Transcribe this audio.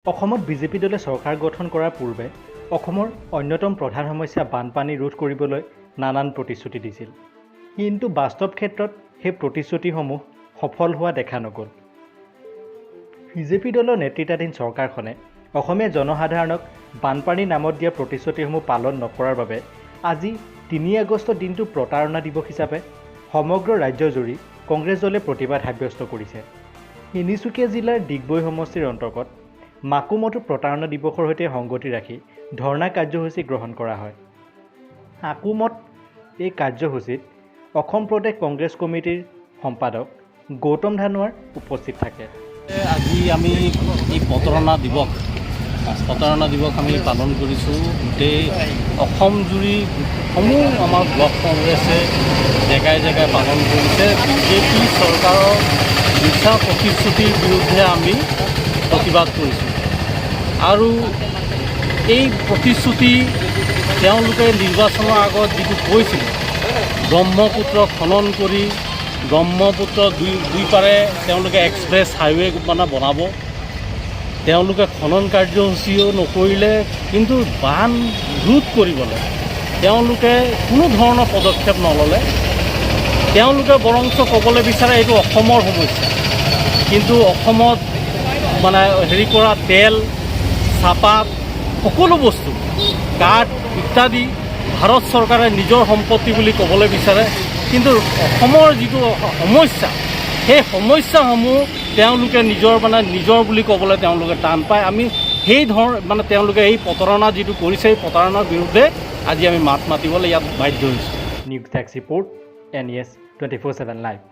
অসমত বিজেপি দলে চৰকাৰ গঠন কৰাৰ পূৰ্বে অসমৰ অন্যতম প্ৰধান সমস্যা বানপানী ৰোধ কৰিবলৈ নানান প্ৰতিশ্ৰুতি দিছিল। কিন্তু বাস্তৱ ক্ষেত্ৰত সেই প্ৰতিশ্ৰুতিসমূহ সফল হোৱা দেখা নগ'ল। বিজেপি দলৰ নেতৃত্বাধীন চৰকাৰখনে অসমীয়া জনসাধাৰণক বানপানীৰ নামত দিয়া প্ৰতিশ্ৰুতিসমূহ পালন নকৰাৰ বাবে আজি 3 আগষ্ট দিনটো প্ৰতাৰণা দিৱস হিচাপে সমগ্ৰ ৰাজ্যজুৰি কংগ্ৰেছ দলে প্ৰতিবাদ সাব্যস্ত কৰিছে। তিনিচুকীয়া জিলাৰ ডিগবৈ সমষ্টিৰ অন্তৰ্গত মাকুমতো প্ৰতাৰণা দিৱসৰ সৈতে সংগতি ৰাখি ধৰ্ণা কাৰ্যসূচী গ্ৰহণ কৰা হয়। মাকুমত এই কাৰ্যসূচীত অসম প্ৰদেশ কংগ্ৰেছ কমিটিৰ সম্পাদক গৌতম ধানোৱাৰ উপস্থিত থাকে। আজি আমি এই প্ৰতাৰণা দিৱস আমি পালন কৰিছোঁ। গোটেই অসমজুৰি সমূহ আমাৰ ব্লক কংগ্ৰেছে জেগাই জেগাই পালন কৰিছে। বিজেপি চৰকাৰৰ মিছা প্ৰতিশ্ৰুতিৰ বিৰুদ্ধে আমি প্ৰতিবাদ কৰিছোঁ আৰু এই প্ৰতিশ্ৰুতি তেওঁলোকে নিৰ্বাচনৰ আগত যিটো কৈছিলে, ব্ৰহ্মপুত্ৰ খনন কৰি ব্ৰহ্মপুত্ৰ দুই পাৰে তেওঁলোকে এক্সপ্ৰেছ হাইৱে মানে বনাব, তেওঁলোকে খনন কাৰ্যসূচীও নকৰিলে। কিন্তু বান ৰোধ কৰিবলৈ তেওঁলোকে কোনো ধৰণৰ পদক্ষেপ নল'লে। তেওঁলোকে বৰঞ্চ ক'বলৈ বিচাৰে এইটো অসমৰ সমস্যা, কিন্তু অসমত মানে হেৰি কৰা তেল, চাহপাত, সকলো বস্তু, কাঠ ইত্যাদি ভাৰত চৰকাৰে নিজৰ সম্পত্তি বুলি ক'বলৈ বিচাৰে। কিন্তু অসমৰ যিটো সমস্যা, সেই সমস্যাসমূহ তেওঁলোকে নিজৰ মানে নিজৰ বুলি ক'বলৈ তেওঁলোকে টান পায়। আমি সেই ধৰণ মানে তেওঁলোকে এই প্ৰতাৰণা যিটো কৰিছে, এই প্ৰতাৰণাৰ বিৰুদ্ধে আজি আমি মাত মাতিবলৈ ইয়াত বাধ্য হৈছোঁ। News desk report, NES 24/7 Live.